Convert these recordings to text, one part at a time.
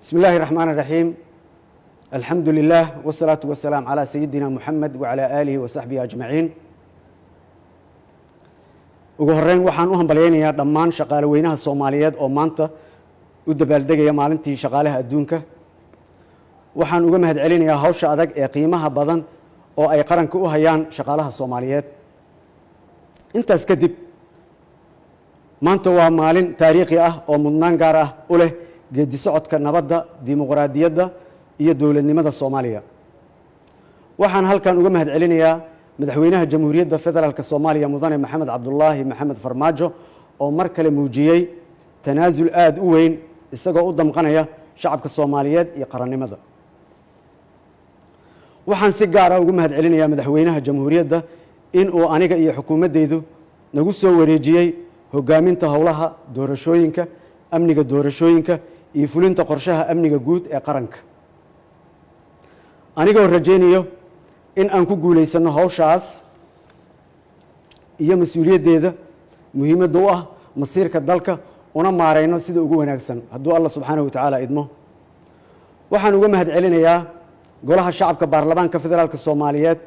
Bismi illaahi raxmaan raxiim. Alxamdu lilah wsalaatu wasalaam calaa sayidina Muxamed wacalaa aalihi wa saxbihi ajmaciin. Ugu horeyn, waxaan u hambalyaynayaa dhammaan shaqaale weynaha Soomaaliyeed oo maanta u dabaaldegaya Maalintii Shaqaalaha Adduunka. Waxaan uga mahad celinayaa hawsha adag ee qiimaha badan oo ay qaranka u hayaan shaqaalaha Soomaaliyeed. Intaas kadib, maanta waa maalin taariikhi ah oo mudnaan gaar ah u leh geedi socodka nabadda, dimuqraadiyadda iyo dowladnimada Soomaaliya. Waxaan halkan uga mahad celinayaa Madaxweynaha Jamhuuriyadda Federaalka Soomaaliya, Mudane Maxamed Cabdulaahi Maxamed Farmaajo, oo mar kale muujiyey tanaasul aada u weyn, isagoo u damqanaya shacabka Soomaaliyeed iyo qarannimada. Waxaan si gaar ah ugu mahad celinayaa Madaxweynaha Jamhuuriyadda in uu aniga iyo xukuumaddeydu nagu soo wareejiyey hogaaminta howlaha doorashooyinka, amniga doorashooyinka iyo fulinta qorshaha amniga guud ee qaranka. Anigoo rajaynayo in aan ku guulaysanno hawshaas iyo mas-uuliyaddeeda muhiimadda u ah masiirka dalka, una maarayno sida ugu wanaagsan, hadduu Allah subxaanahu watacaala idmo. Waxaan uga mahad celinayaa Golaha Shacabka Baarlamaanka Federaalka Soomaaliyeed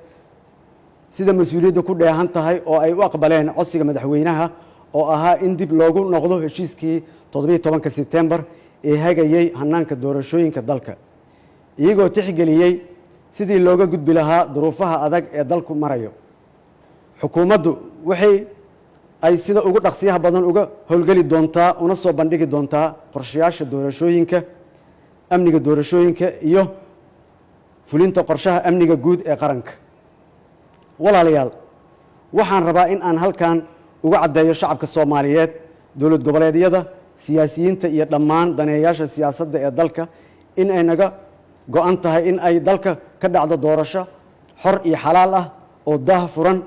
sida mas-uuliyadda ku dheehan tahay oo ay u aqbaleen codsiga madaxweynaha oo ahaa in dib loogu noqdo heshiiskii 17-ka Sebtembar ee hagayey hanaanka doorashooyinka dalka, iyagoo tixgeliyey sidii looga gudbi lahaa duruufaha adag ee dalku marayo. Xukuumaddu waxay ay sida ugu dhaqsiyaha badan uga howlgeli doontaa una soo bandhigi doontaa qorshayaasha doorashooyinka, amniga doorashooyinka iyo fulinta qorshaha amniga guud ee qaranka. Walaalayaal, waxaan rabaa in aan halkan uga caddeeyo shacabka Soomaaliyeed, dowlad goboleedyada, siyaasiyiinta iyo dhammaan daneeyaasha siyaasadda ee dalka in ay naga go-an tahay in ay dalka ka dhacdo doorasho xor iyo xalaal ah oo daah furan,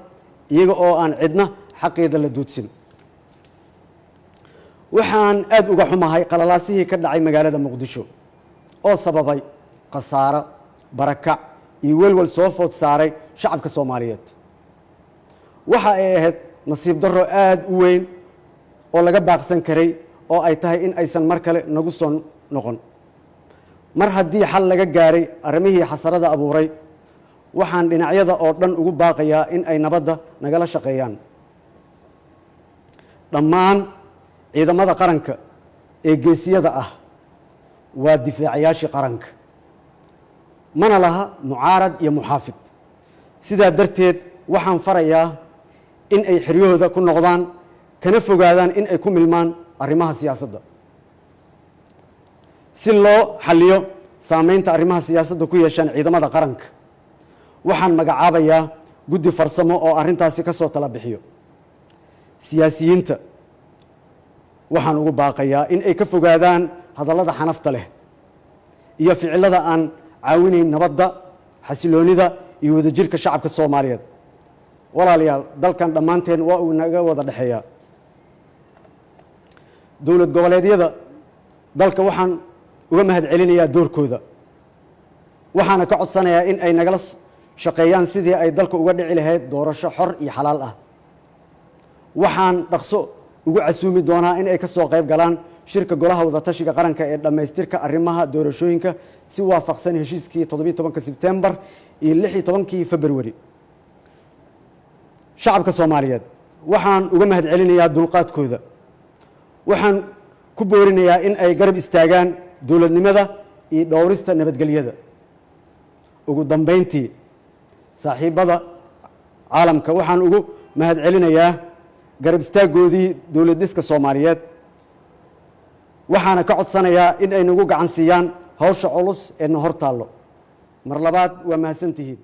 iyaga oo aan cidna xaqeeda la duudsin. Waxaan aada uga xumahay qalalaasihii ka dhacay magaalada Muqdisho oo sababay khasaaro, barakac iyo welwel soo food saaray shacabka Soomaaliyeed. Waxa ay ahayd nasiib darro aada u weyn oo laga baaqsan karay oo ay tahay in aysan mar kale nagu soo noqon. Mar haddii xal laga gaaray arrimihii xasarada abuuray, waxaan dhinacyada oo dhan ugu baaqayaa in ay nabadda nagala shaqeeyaan. Dhammaan ciidamada qaranka ee geesiyada ah waa difaacayaashii qaranka, mana laha mucaarad iyo muxaafid. Sidaa darteed, waxaan farayaa in ay xeryahooda ku noqdaan, kana fogaadaan in ay ku milmaan arrimaha siyaasadda, si loo xalliyo saameynta arrimaha siyaasadda ku yeeshaan ciidamada qaranka. Waxaan magacaabayaa guddi farsamo oo arrintaasi ka soo tala bixiyo. Siyaasiyiinta waxaan ugu baaqayaa in ay ka fogaadaan hadallada xanafta leh iyo ficilada aan caawinayn nabadda, xasiloonida iyo wadajirka shacabka Soomaaliyeed. Walaalayaal, dalkan dhammaanteen waa uu naga wada dhexeeyaa. Dowlad goboleedyada dalka waxaan uga mahad celinayaa doorkooda, waxaana ka codsanayaa in ay nagala shaqeeyaan sidii ay dalka uga dhici lahayd doorasho xor iyo xalaal ah. Waxaan dhaqso ugu casuumi doonaa in ay ka soo qayb galaan shirka Golaha Wadatashiga Qaranka ee dhammaystirka arrimaha doorashooyinka, si waafaqsan heshiiskii 17-ka Sebtembar iyo 16-kii Februari. Shacabka Soomaaliyeed waxaan uga mahad celinayaa dulqaadkooda. Waxaan ku boorinayaa in ay garab istaagaan dowladnimada iyo dhowrista nabadgelyada. Ugu dambayntii, saaxiibbada caalamka waxaan ugu mahad celinayaa garab istaaggoodii dowlad dhiska Soomaaliyeed, waxaana ka codsanayaa in ay nagu gacan siiyaan hawsha culus ee na hor taallo. Mar labaad waa mahadsantihiin.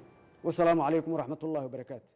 Wasalaamu calaykum waraxmat ullahi wabarakaatu.